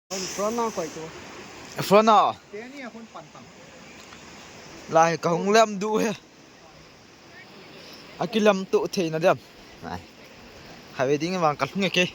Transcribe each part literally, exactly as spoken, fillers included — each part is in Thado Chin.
Front na koi tu. Front na. Teni a kon pan tang. Lai ka hung lem du he. Akilam tu thei na dem. Nai. Highway ding vang ka lhung e ke.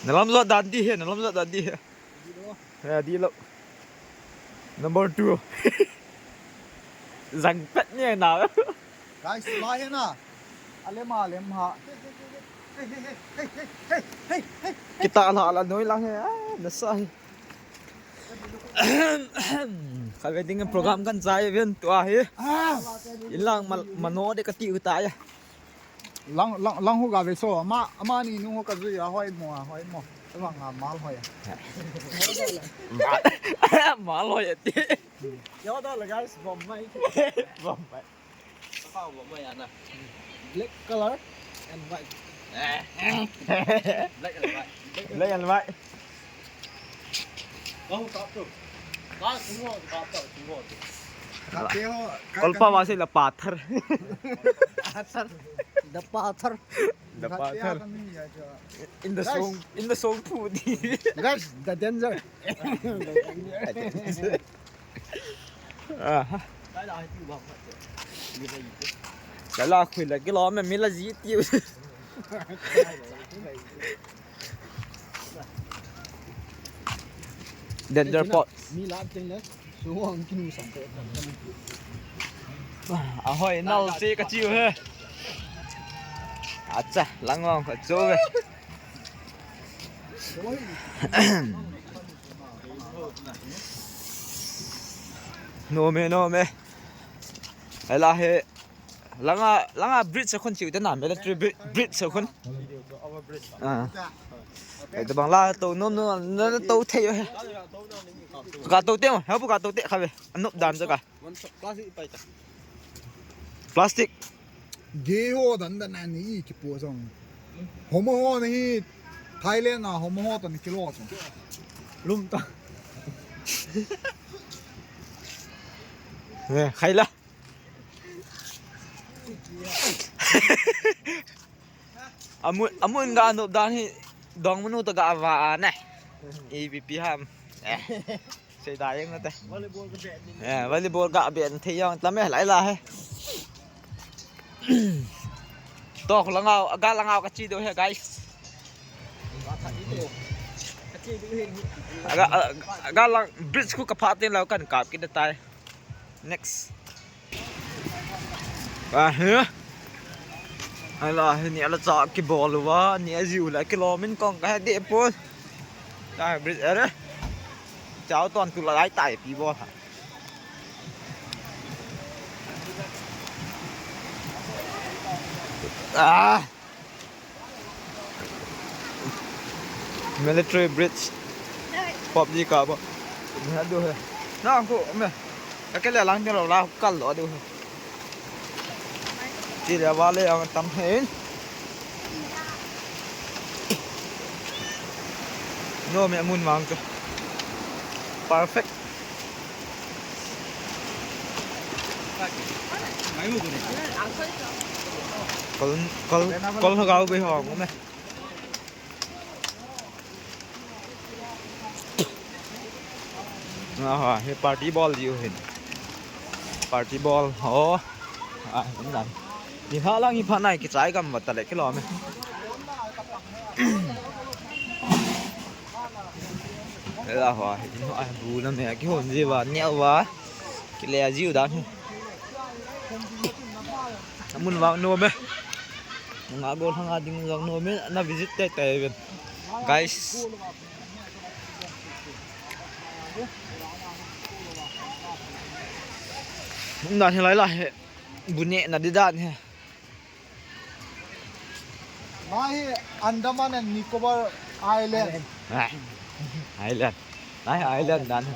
Na lam jot dan di he, na lam jot dan di he. He, di lo. Number two. Jang pet ni na. Guys, lai he na. Alem, alem ha. Kita la la noi lang he. Ah, nasa he. Ka wedding program kan chai ven tua he. Ah. Ilang mal-, mano de ka ti uta ya. Lang, lang, lang hu ga ve so. Ma, ma ni nu hu ka zui a hoi mo, a hoi mo. Ka lang a mal hoi a. Mal, mal hoi a ti. Yo da la guys, bom mai. Bom mai. Black color and white. Black and white. Black and white. Kau kap tu. Kau semua kap tu, semua tu. Kap tu. Kolpa masih la pathar. Pathar. The pathar. The pathar. In the song, in the song food. Guys, the danger. Aha. Lala khui la kilo me mi la ji tiu. Danger pot. Mi la teng le. Su hong kinu sam te. Ahoi, nal se ka chiu he. Acha, lang long ka chu ve. No me, no me. Ela he. Langa, langa bridge sa khun chiu te na, military bri-, bridge sa khun. Ah. Ei, tabang la to, no, no, no, no, to thei he. Ka to te, ha bu ka to te kha ve. Anop dan ja ka. Plastic. Ge ho dan dan ani ki po song. Homo ho ni Thailand a homo ho to ni kilo song. Lum ta. Ne, khai la. Amun, amun ga nop dan hi dong manu to ga va ne. E B P ham. Eh. Sei da yang te. Volleyball ga ben thei yang ta me lai la he. Tok langau, ga langau ka chi do he guys. Ga, ga lang bridge ku ka pha tin lau kan kap ki da tai. Next. Ahi. Ala hi ni ala cha kibol uva, ni ajiu la kilom in kong ka he de pon. Ta bridge ere. Chao ton tu la lai tai pi bol ha. Ah. Military bridge. PUBG ka bo. Ni adu he. Na ko me. Ka ke le lang ni lo la kal lo adu he. Ti le wa le ang tam he. No me mun mang ko. Perfect. Kol, kol, kol hagau be ho me. Aha, he party bol diu hin. Party bol ho. Ah, hin dan. Ni ha lang hi pha nai ki chai gam va ta le ki lo me. Ela ho, hin ho, ah, bu na me ki hon ji va, ne va. Ki le ji u dan. Amun vang nom e. Nga gol hanga ding jong nom e, na visit te te ven. Guys. Na hi lai la he. Bu ne na di dan he. Lai hi Andaman and Nicobar Island. Ah, island. Lai island dan he.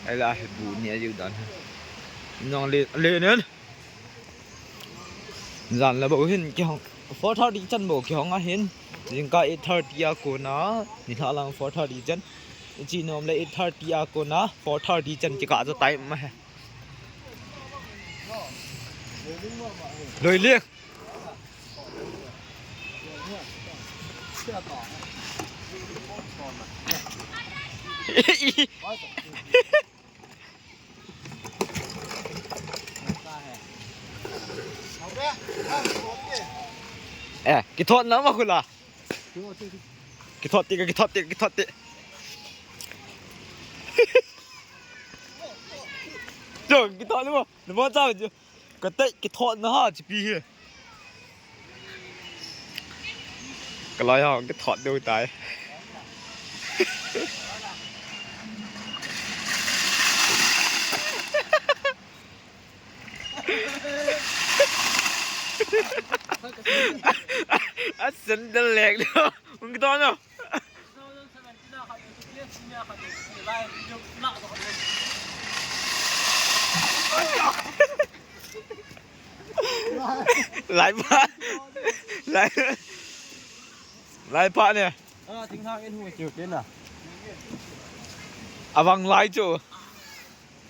Ai la he bu ne ji u dan he. Nong le, le nen. Jan la bou hin kihong, four thirty chan bou kihong a hin. Jingkah eight thirty a kona, nilhah lang four thirty chan. Ichi nom le eight thirty a kona, four thirty chan kikah ja time ma he. Loi liek. Eh, kithot na ma khula. Kithot ti, kithot ti, kithot ti. Jo, kithot na ma. Na ma cha jo. Ka te kithot na ha chi pi hi. Ka lai ha kithot deu tai. A sandal lek lo. Hung kithot no. Lai pha. Lai. Lai pha ne. A, thinglhang in hu chiu tin a. Avang lai chu.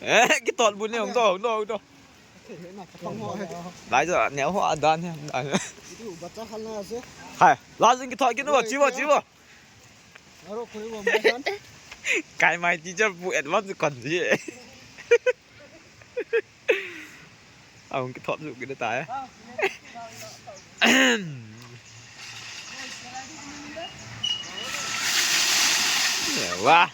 Eh, kithot bu ne hung to, hung to, hung to. Lai chu, neo ho adan he. Hai, la jing kithot kit no, chi bo, chi bo. Kai mai teacher pu advance kon ji. Ahung kithot ju kit tai. Wah.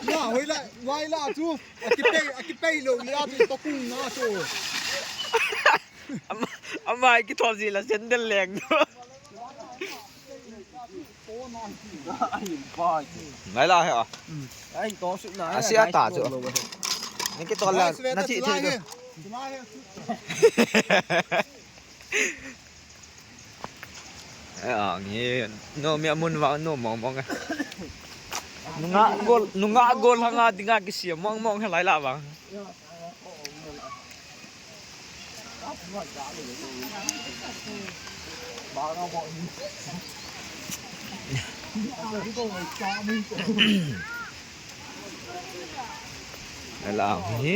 Na, hoi la, wai la chu. Akipei, akipei lo le a chu to kung na chu. Ama, ama kithot ji la sandal leng. Ngai la he a. Ai, to su na. A sia ta chu. Ni kithot la, na chi thei chu. Eh, a, nge, no, mi amun va, no, mong mong. Nunga gol, nunga gol hanga dinga kisia mong mong he lai la vang. Ala hi.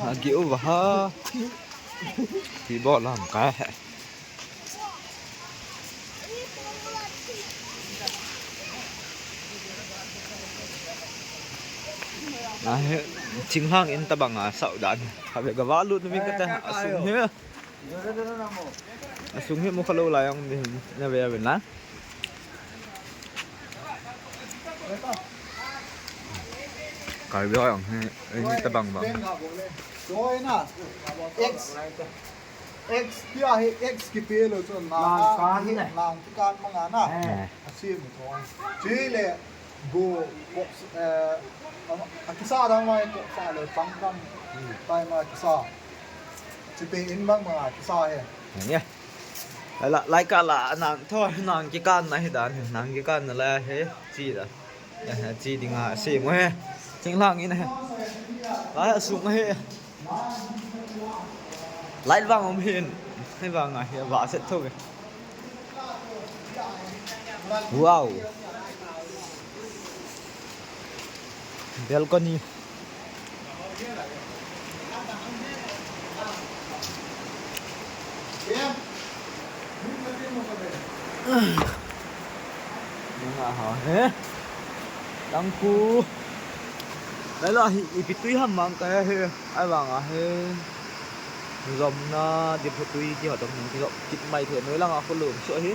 Agi u va ha. Ti bo lam ka. Ahi, thinglhang in tabang a sau dan. Habe ga va lut mi ka ta asung hi. Asung hi mu kha lo lai ang din na ve ve na. Kai ve ang hi, hi tabang bang. Joy na. X. X tia hi X kipe lo chu nang kan hi ne. Nang kikan manga na. Eh. Asim thong. Chile go ko, eh, akisa dang mai ko sa le pang dang. Hmm. Tai ma kisa. Chipe in bang manga kisa he. Nge. Lai la, lai ka la nang tho nang kikan na hi dan, nang kikan na la he chi da. Eh, chi dinga si mo he. Thinglhang in he. Lai asung he. Light vang um hin. Hei vang a hi va set tho ve. Wow. Balcony. Nga ha he. Tangku. Lai la hi ipi tui ham mang ka he. Ai vang a he. Zomna diphu tui ki ha dom ki zom kit mai the noi lang a khulum so hi.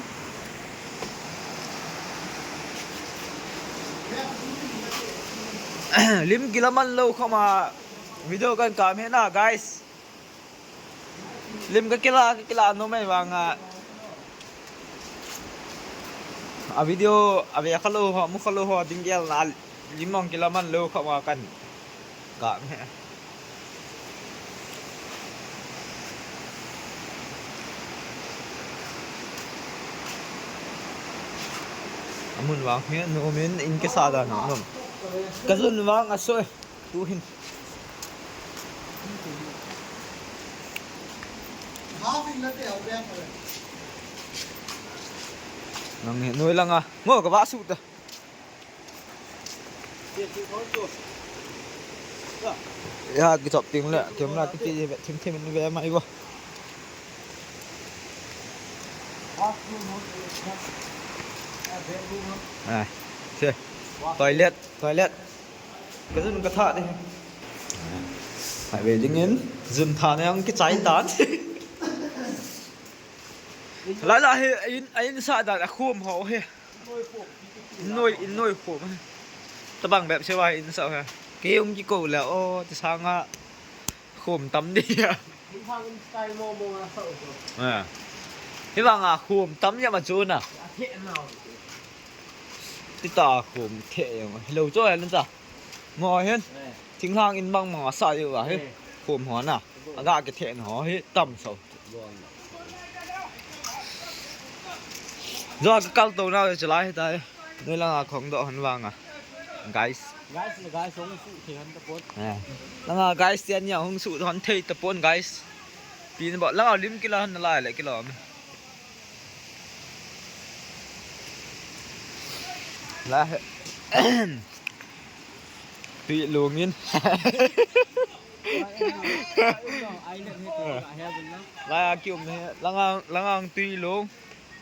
Lim kila man lo khama video kan kam he na guys. Lim ka kila, ka kila no mai vang a. A video, a ve kha lo ho, mu kha lo ho, ding gel na, lim ong kila man lo khama kan. Ka me. Amun vang he, no min in ke sa da na, no. Ka zun vang a so. Tu hin. Nang he noi lang a. Ngo ka va su ta. Ya, kichop ting le, camera kiti ve, thim thim in ve mai bo. Ah, che. Toilet, toilet. Ka jun ka thah di. Hai ve ding in, jun thah na jong kichai tan. Lai lai hi, in, in sa dan a khum ho hi. Noi, in noi khum. Tabang bep se va in sa ha. Kei um kikou le, o, ti sanga khum tam di a. Hivang in style mo mo nga sa u ko. Ah. Hivang a khum tam ya ma chu na. A the nau. Ti ta khum the ya ma. Hello cho ya lun cha. Ngo hen. Eh. Thinglhang in bang ma sa yo va he. Eh. Khum ho na. Aga ke the na ho he tam so. Bon. Jo ka kal to na chu lai ta. Noi langa khong doh hon vanga. Guys. Guys, guys, hung suh thei hon tapon. Eh. Langa guys, tia nia hung suh hon thei tapon, guys. Pin bo, langa lim kila hon nalai le kilo me. La. Tui lungin. Island he to, ka he bun na. Lai a ki um he, langa, langa tui lung.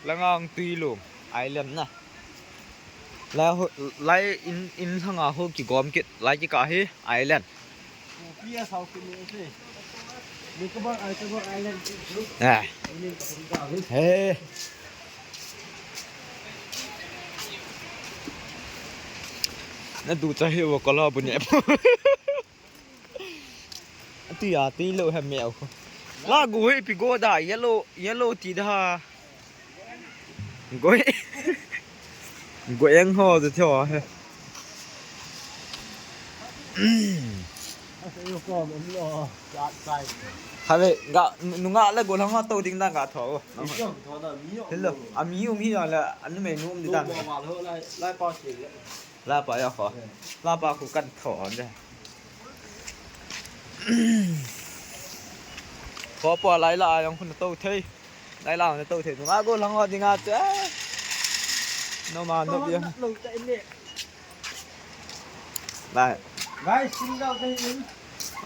Langang tui lung island na. Lai ho, lai in, in hanga ho kigom kit, lai kikah hi island. Kopi a sao kit ni ase. Nicobar, Nicobar Island. Ah. Ini ka hung ka. He. Na du cha hi wa kola bu ne. Tui a, tui lou he meu. La gu hoi pi go da, yellow, yellow ti da. Goi. Goi ang ho, tu theo he. Asa yo ko, mo lo, ya sai. Hale, ga, nunga le go lang ho to ding da ga tho. Yo, tho da, mi yo. Hello, a mi um hi la, anu me nu um di da. Lai, lai pa si le. Lapa ya kho. Lapa khu kan tho de. Kho pa lai la ayong khun to thei. Lai la na to thei. Nga go lang ho ding a che. No ma no bia. Lai. Guys, single thei in.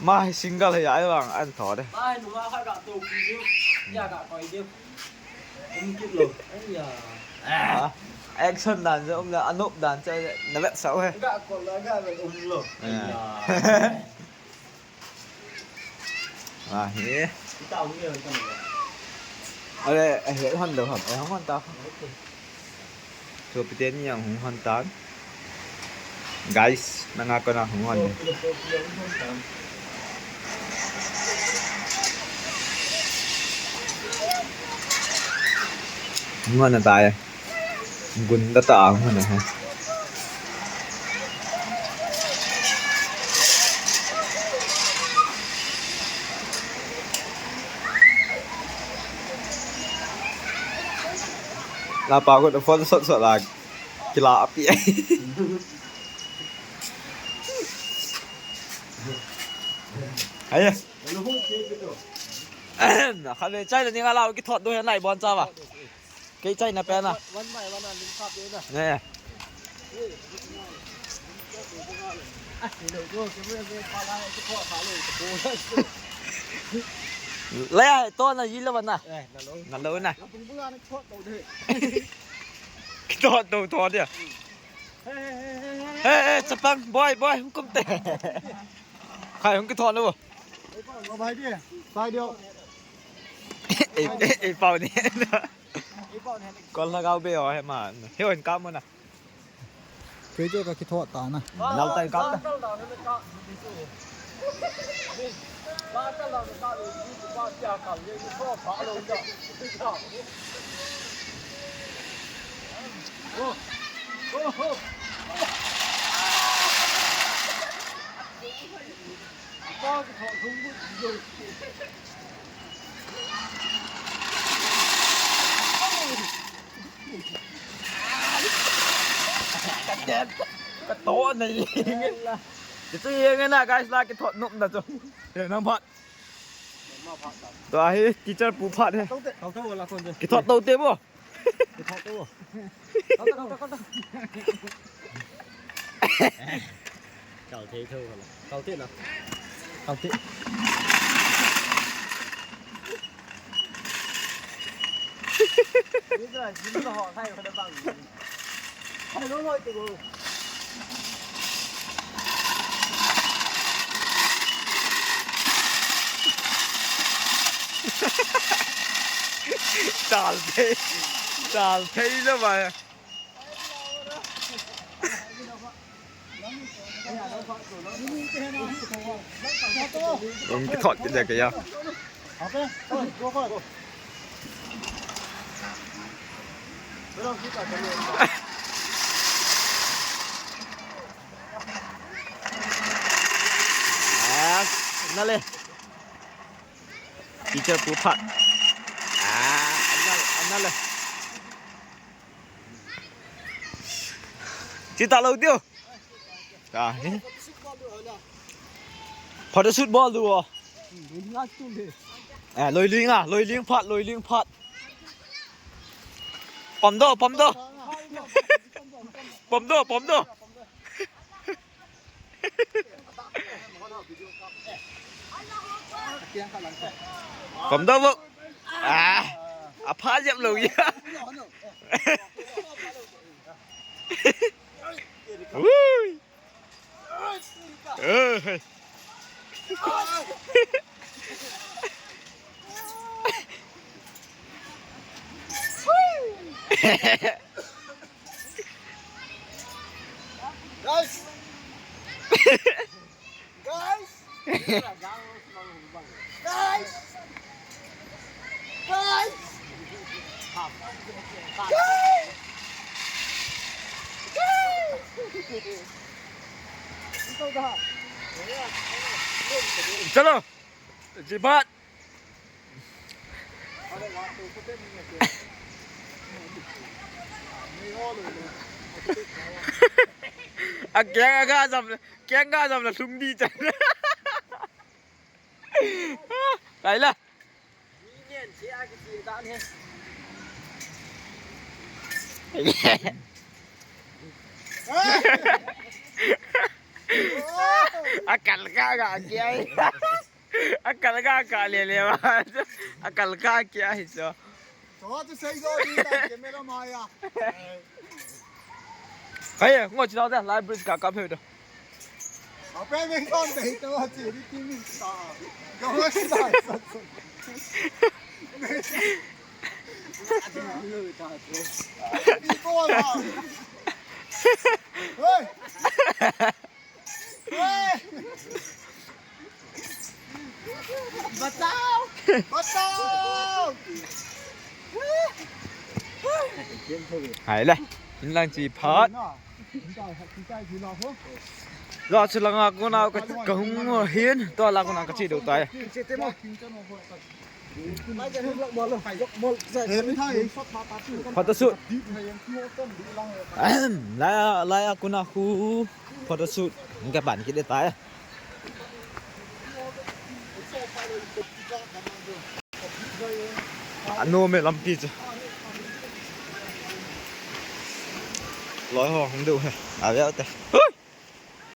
Ma single ya ai vang an tho de. Mai nu ma kha ga to ki diu. Ya ga koi diu. Um kit lou. Aiya. Ah, action dan chu um le, anop dan chu na vetsah u he. Ga kol la ga ve um lou. Ah. Aiya. Ah, he. Ita um ye kan. Ale, eh, hon lou ham. Eh, hon ta. Sopite ni jong hung hon tan. Guys, nanga kona hung hon e. Hung hon atai. Gun da ta hung hon e. Lapa ko phone sot sot la kila api. Ai. Na kha ve chai ni nga la ki thot do he nai bon cha va. Kei chai na pe na. One by one, lim kap na. Ne. Le ai to na yi le na. Eh, na lo. Na lo na. To to to dia. Hey, hey, chapang, boy, boy, hung kum te. Khai hung ki thon lo. Bai dia. Bai dia. Ei, ei, ei, pau ni. Kol lhagao be o he ma. He on kam na. Kei chu ka kithot ta na. Lau tai kap ta. Ka to na yeng. Kitu yeng na guys la kithot nop na chu. Ye nang phat. Tua hi teacher pu phat he. Kithot to te bo. Kithot to. Kal thei tho hala. Kal thei na. Kal thei. Ni jira jim lo ho thai ko da bang. Hai lo lo ti ko. Tal thei. Tal thei lo ba. Ong kithot kit le kei a. Ah, na le. Teacher pu phat. Ah, na, na le. Chi ta lo tiu. Ta hi. Photoshoot bol diu. Eh, loi ling a, loi ling phat, loi ling phat. Pom do, pom do. Pom do, pom do. Pom do bo. Ah, apha jep lo ya. Ui. Eh, hey. Guys. Guys. Guys. Guys. Guys. Chalo. Jibat. A keng a ga jam, keng ga jam la lhung di chan. Kai la. A kal ka ga kia. A kal ka ka le le ba. A kal ka kia hi so. Chua chu sei jo di ta camera mai a. Hai, ngo chi dau da, library ka ka phe da. Ape me kon dei to chi di ti mi ta. Go si da. Di ko la. Hey. Hey. Bachao! Bachao! Hai le, in lang chi phat. Lo chu langa kona ka, ka hung hin, to la kona ka chi do tai. Photoshoot. Ahem, la, la ya kuna khu photoshoot. Nge ban kit le tai. Ano me lampi chu. Loi ho hung du he. A ve te. Hui!